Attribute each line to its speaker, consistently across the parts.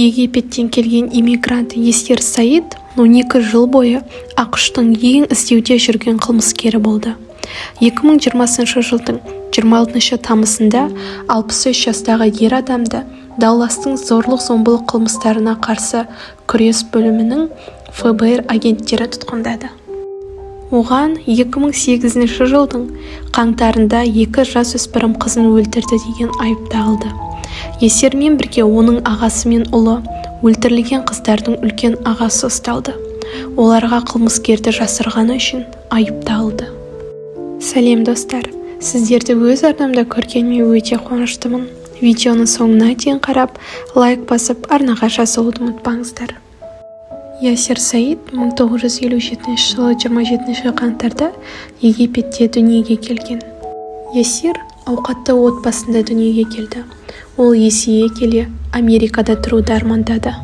Speaker 1: Египеттен келген иммигрант Ясир Саид 12 жыл бойы АҚШ-тың ең іздеуде жүрген қылмыскері болды. 2020 жылдың 26 тамызында 63 жастағы ер адамды Далластың зорлық-зомбылық қылмыстарына қарсы күрес бөлімінің ФБР агенттері тұтқындады. Оған 2008 жылдың қаңтарында екі жасөспірім қызын өлтірді деген айып тағылды. Ясирмен бірге оның ағасы мен ұлы, өлтірілген қыздардың үлкен ағасы ұсталды. Оларға қылмыскерді жасырғаны үшін айып тағылды. Сәлем, достар! Сіздерді өз арнамда көргеніме өте қуаныштымын. Видеоны соңына дейін қарап, лайк басып, арнаға жазылуды ұмытпаңыздар. Ясир Саид 1957 жылы 27 қаңтарда Египетте дүниеге келген. Ясир ауқатты отбасында дүниеге келді. Ол есейе келе Америкада тұруды армандады.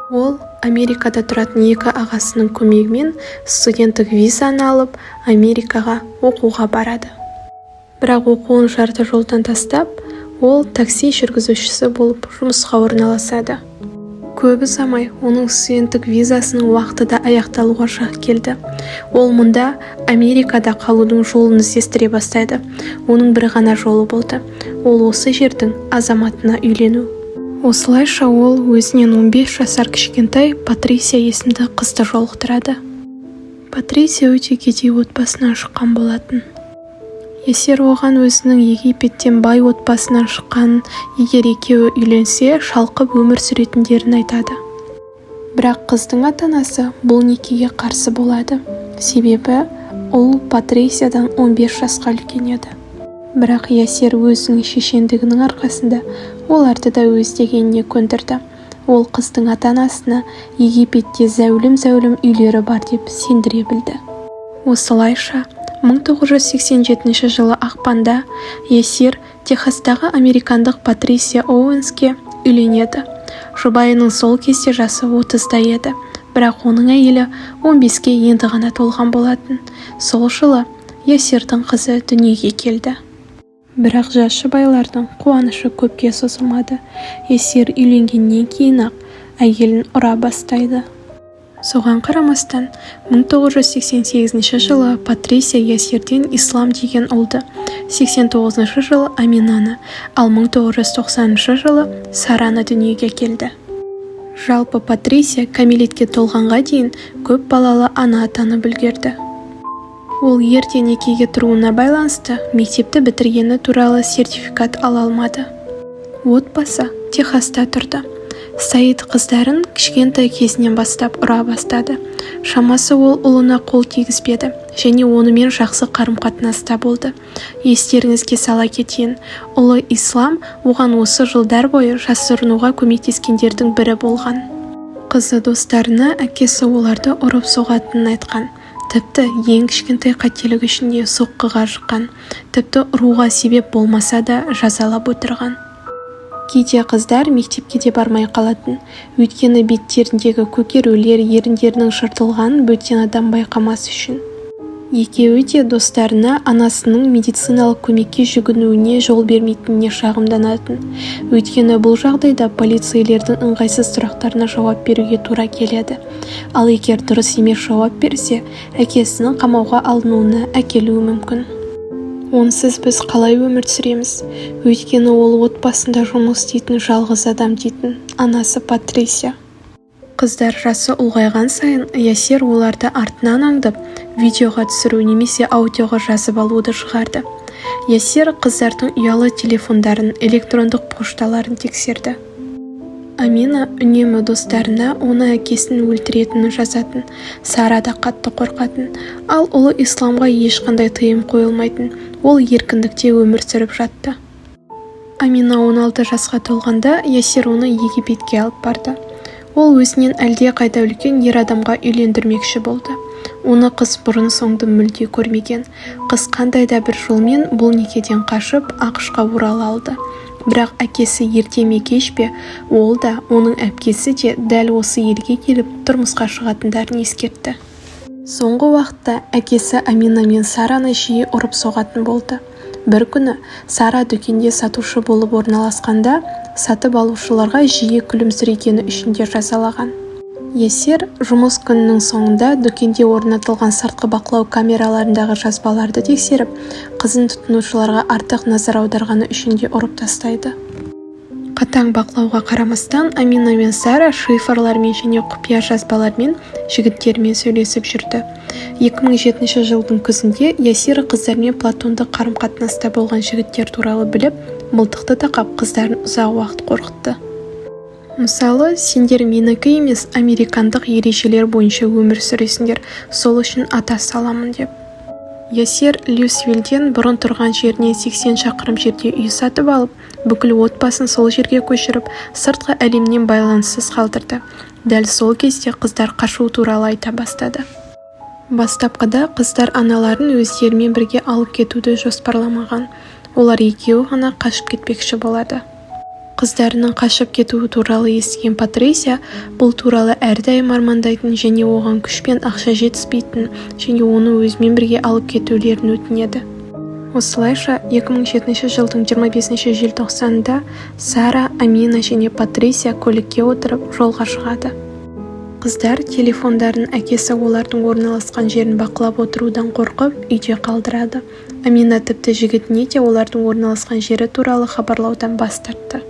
Speaker 1: Ол Америкада тұратын екі ағасының көмегімен студенттік визаны алып, Америкаға оқуға барады. Бірақ оқуын жарты жолдан тастап, ол такси жүргізушісі болып жұмысқа орналасады. Көп ұзамай оның студенттік визасының уақыты да аяқталуға шақ келді. Ол мұнда, Америкада қалудың жолын іздестіре бастайды. Оның бір ғана жолы болды: ол осы жердің азаматына үйлену. Осылайша ол өзінен 15 жасар кішкентай Патрисия есімді қызды жолықтырады. Патрисия өте кедей отбасынан шыққан болатын. Ясир оған өзінің Египеттен бай отбасынан шыққанын, егер екеуі үйленсе, шалқып өмір сүретіндерін айтады. Бірақ қыздың ата-анасы бұл некеге қарсы болады, себебі ұл Патрисиядан 15 жасқа үлкен еді. Бірақ Ясир өзінің шешендігінің арқасында оларды да өз дегеніне көндірді. Ол қыздың ата-анасына Египетте зәулім-зәулім үйлері бар деп сендіре білді. Осылайша 1987 жылы ақпанда Ясир Техастағы американдық Патрисия Оуэнске үйленеді. Жұбайының сол кезде жасы 30-да еді, бірақ оның әйелі 15-ке енді ғана толған болатын. Сол жылы Ясирдің қызы дүниеге келді. Бірақ жас жұбайлардың қуанышы көпке созылмады. Ясир үйленгеннен кейін-ақ әйелін ұра бастайды. Соған қарамастан 1988 жылы Патрисия Ясирден Ислам деген ұлды, 89 жылы Аминаны, ал 1990 жылы Сараны дүниеге әкелді. Жалпы, Патрисия кәмелетке толғанға дейін көп балалы ана атанып үлгерді. Ол ерте некеге тұруына байланысты мектепті бітіргені туралы сертификат ала алмады. Отбасы Техаста тұрды. Саид қыздарын кішкентай кезінен бастап ұра бастады. Шамасы, ол ұлына қол тигізбеді және онымен жақсы қарым-қатынаста болды. Естеріңізге сала кетейін, ұлы Ислам оған осы жылдар бойы жасырынуға көмектескендердің бірі болған. Қызы достарына әкесі оларды ұрып-соғатынын айтқан. Тіпті ең кішкентай қателік үшін де соққыға жыққан. Тіпті ұруға себеп болмаса да, жазалап отырған. Кейде қыздар мектепке де бармай қалатын, өйткені беттеріндегі көкерулер, еріндерінің жыртылғанын бөтен адам байқамас үшін. Екеуі де достарына анасының медициналық көмекке жүгінуіне жол бермейтініне шағымданатын, өйткені бұл жағдайда полицейлердің ыңғайсыз сұрақтарына жауап беруге тура келеді, ал егер дұрыс емес жауап берсе, әкесінің қамауға алынуына әкелуі мүмкін. «Онсыз біз қалай өмір сүреміз? Өйткені ол отбасында жұмыс істейтін жалғыз адам», – дейтін анасы Патрисия. Қыздар жасы ұлғайған сайын Ясир оларды артынан аңдып, видеоға түсіру немесе аудиоға жазып алуды шығарды. Ясир қыздардың ұялы телефондарын, электрондық пошталарын тексерді. Амина үнемі достарына оны әкесінің өлтіретінін жазатын. Сара да қатты қорқатын. Ал ұлы Исламға ешқандай тыйым қойылмайтын, ол еркіндікте өмір сүріп жатты. Амина 16 жасқа толғанда Ясир оны Египетке алып барды. Ол өзінен әлдеқайда үлкен ер адамға үйлендірмекші болды. Оны қыз бұрын-соңды мүлде көрмеген. Қыз қандай да бір жолмен бұл некеден қашып, АҚШ-қа орала алды. Бірақ әкесі ерте ме, кеш пе ол да, оның әпкесі де дәл осы елге келіп тұрмысқа шығатындарын ескертті. Соңғы уақытта әкесі Амина мен Сараны жиі ұрып-соғатын болды. Бір күні Сара дүкенде сатушы болып орналасқанда, сатып алушыларға жиі күлімсірегені үшін де жазалаған. Ясир жұмыс күнінің соңында дүкенде орнатылған сыртқы бақылау камераларындағы жазбаларды тексеріп, қызын тұтынушыларға артық назар аударғаны үшін де ұрып тастайды. Қатаң бақылауға қарамастан, Амина мен Сара шифрлармен және құпия жазбалармен жігіттерімен сөйлесіп жүрді. 2007 жылдың күзінде Ясир қыздармен платондық қарым-қатынаста болған жігіттер туралы біліп, мылтықты тақап, қыздарын ұзақ уақыт қорқытты. Мысалы, сендер менікі емес, американдық ережелер бойынша өмір сүресіңдер, сол үшін ата саламын деп. Ясир Льюисвиллден бұрын тұрған жерінен 80 шақырым жерде үй сатып алып, бүкіл отбасын сол жерге көшіріп, сыртқы әлемнен байланыссыз қалдырды. Дәл сол кезде қыздар қашу туралы айта бастады. Бастапқыда қыздар аналарын өздерімен бірге алып кетуді жоспарламаған. Олар екеуі ғана қашып кетпекші болады. Қыздарының қашып кетуі туралы естіген Патрисия бұл туралы әрдайым армандайтын және оған күш пен ақша жетіспейтінін және оны өзімен бірге алып кетулерін өтінеді. Осылайша, 2007 жылдың 25 желтоқсанында Сара, Амина және Патрисия көлікке отырып, жолға шығады. Қыздар телефондарын әкесі олардың орналасқан жерін бақылап отырудан қорқып, үйде қалдырады. Амина тіпті жігітіне де олардың орналасқан жері туралы хабарлаудан бас тартты.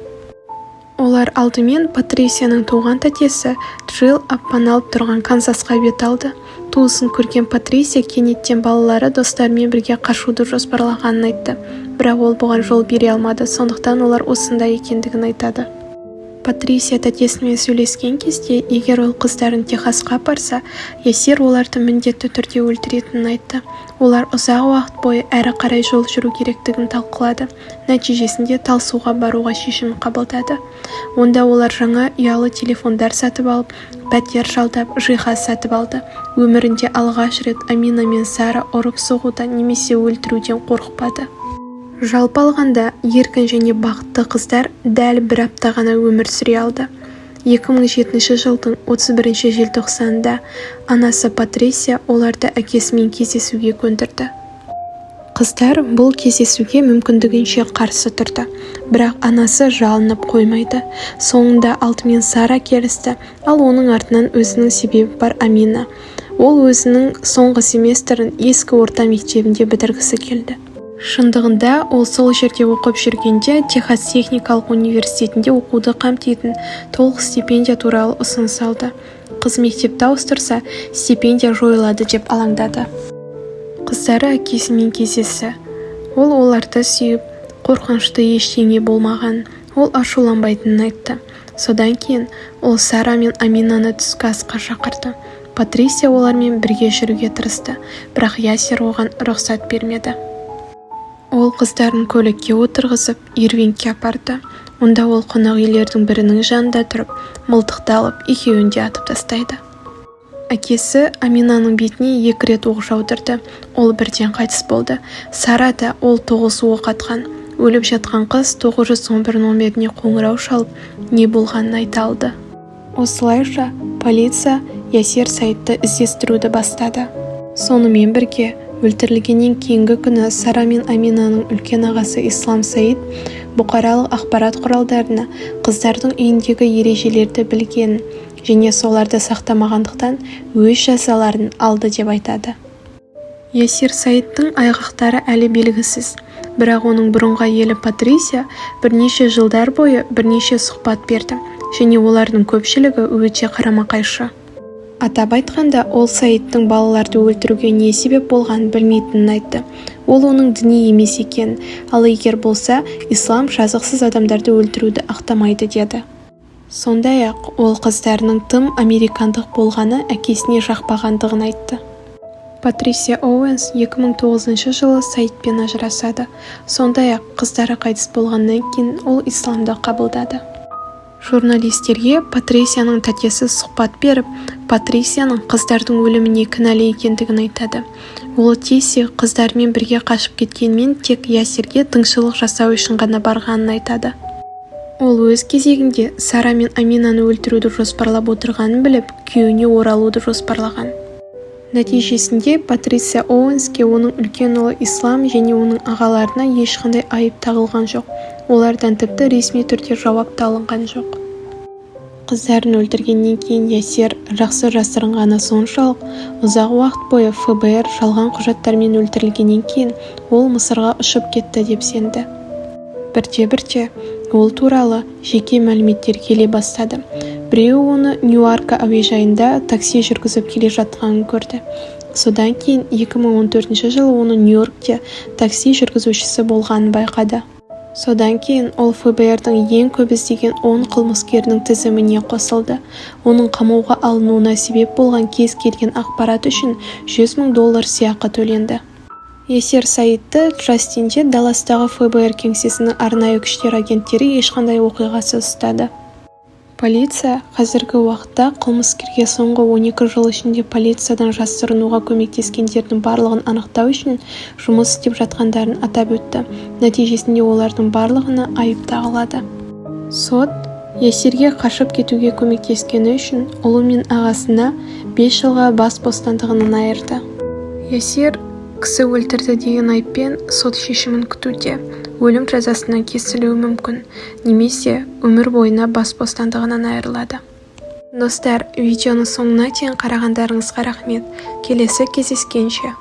Speaker 1: Олар алдымен Патрисияның туған тәтесі Джилл паналап тұрған Канзасқа бет алды. Туысын көрген Патрисия кенеттен балалары достарымен бірге қашуды жоспарлағанын айтты, бірақ ол бұған жол бере алмады, сондықтан олар осында екендігін айтады. Патрисия тәтесімен сөйлескен кезде, егер ол қыздарын Техасқа апарса, Ясир оларды міндетті түрде өлтіретінін айтты. Олар ұзақ уақыт бойы әрі қарай жол жүру керектігін талқылады. Нәтижесінде Талсуға баруға шешім қабылдады. Онда олар жаңа ұялы телефондар сатып алып, пәтер жалдап, жиһаз сатып алды. Өмірінде алғаш рет Амина мен Сара ұрып-соғудан немесе өлтіруден қорықпады. Жалпы алғанда, еркін және бақытты қыздар дәл бір апта ғана өмір сүре алды. 2007 жылдың 31 желтоқсанында анасы Патрисия оларды әкесімен кездесуге көндірді. Қыздар бұл кездесуге мүмкіндігінше қарсы тұрды, бірақ анасы жалынып қоймайды. Соңында алдымен Сара келісті, ал оның артынан өзінің себебі бар Амина. Ол өзінің соңғы семестрін ескі орта мектебінде бітіргісі келді. Шындығында, ол сол жерде оқып жүргенде Техас техникалық университетінде оқуды қамтитын толық стипендия туралы ұсыныс алды. Қыз мектепті ауыстырса, стипендия жойылады деп алаңдады. Қыздары әкесімен кездесті. Ол оларды сүйіп, қорқынышты ештеңе болмағанын, ол ашуланбайтынын айтты. Содан кейін ол Сара мен Аминаны түскі асқа шақырды. Патрисия олармен бірге жүруге тырысты, бірақ Ясир оған рұқсат бермеді. Ол қыздарын көлікке отырғызып, Ирвингке апарды. Онда ол қонақ үйлердің бірінің жанында тұрып, мылтықты алып, екеуін де атып тастайды. Әкесі Аминаның бетіне екі рет оқ жаудырды. Ол бірден қайтыс болды. Сара да ол тоғыз оқ атқан. Өліп жатқан қыз 911 номеріне қоңырау шалып, не болғанын айта алды. Осылайша, полиция Ясир Саидты іздестіруді бастады. Сонымен бірге, өлтірілгеннен кейінгі күні Сара мен Аминаның үлкен ағасы Ислам Саид бұқаралық ақпарат құралдарына қыздардың үйіндегі ережелерді білгенін және соларды сақтамағандықтан өз жазаларын алды деп айтады. Ясир Саидтың айғақтары әлі белгісіз, бірақ оның бұрынғы әйелі Патрисия бірнеше жылдар бойы бірнеше сұхбат берді және олардың көпшілігі өте қарама-қайшы. Атап айтқанда, ол Саидтың балаларды өлтіруге не себеп болғанын білмейтінін айтты. Ол оның діни емес екенін, ал егер болса, ислам жазықсыз адамдарды өлтіруді ақтамайды деді. Сондай-ақ ол қыздарының тым американдық болғаны әкесіне жақпағандығын айтты. Патрисия Оуэнс 2009 жылы Саидпен ажырасады. Сондай-ақ қыздары қайтыс болғаннан кейін ол исламды қабылдады. Журналистерге Патрисияның тәтесі сұхбат беріп, Патрисияның қыздардың өліміне кінәлі екендігін айтады. Ол Тесси қыздарымен бірге қашып кеткенімен, тек Ясирге тыңшылық жасау үшін ғана барғанын айтады. Ол өз кезегінде Сара мен Аминаны өлтіруді жоспарлап отырғанын біліп, күйеуіне оралуды жоспарлаған. Нәтижесінде Патриция Оуэнске, оның үлкен ұлы Ислам және оның ағаларына ешқандай айып тағылған жоқ. Олардан тіпті ресми түрде жауап та алынған жоқ. Қыздарын өлтіргеннен кейін Ясир жақсы жасырынғаны соншалық, ұзақ уақыт бойы ФБР жалған құжаттармен өлтірілгеннен кейін ол Мысырға ұшып кетті деп сенді. Бірте-бірте ол туралы жеке мәліметтер келе бастады. Біреуі оны Ньюарк әуежайында такси жүргізіп келе жатқанын көрді. Содан кейін 2014 жылы оның Нью-Йоркте такси жүргізушісі болғанын байқады. Содан кейін ол ФБР-дің ең көп іздеген 10 қылмыскерінің тізіміне қосылды. Оның қамауға алынуына себеп болған кез келген ақпарат үшін 100 мың доллар сыйақы төленді. Ясир Саидты Джастинде Далластағы ФБР кеңсесінің арнайы күштер агенттері ешқандай оқиғасыз ұстады. Полиция қазіргі уақытта қылмыскерге соңғы 12 жыл ішінде полициядан жасырынуға көмектескендердің барлығын анықтау үшін жұмыс істеп жатқандарын атап өтті. Нәтижесінде олардың барлығына айып тағылады. Сот Ясирге қашып кетуге көмектескені үшін ұлы мен ағасына 5 жылға бас бостандығынан айырды. Ясир кісі өлтірді деген айыппен сот шешімін күтуде. Өлім жазасына кесілуі мүмкін немесе өмір бойына бас бостандығынан айырылады. Достар, видеоны соңына дейін қарағандарыңызға рахмет. Келесі кездескенше!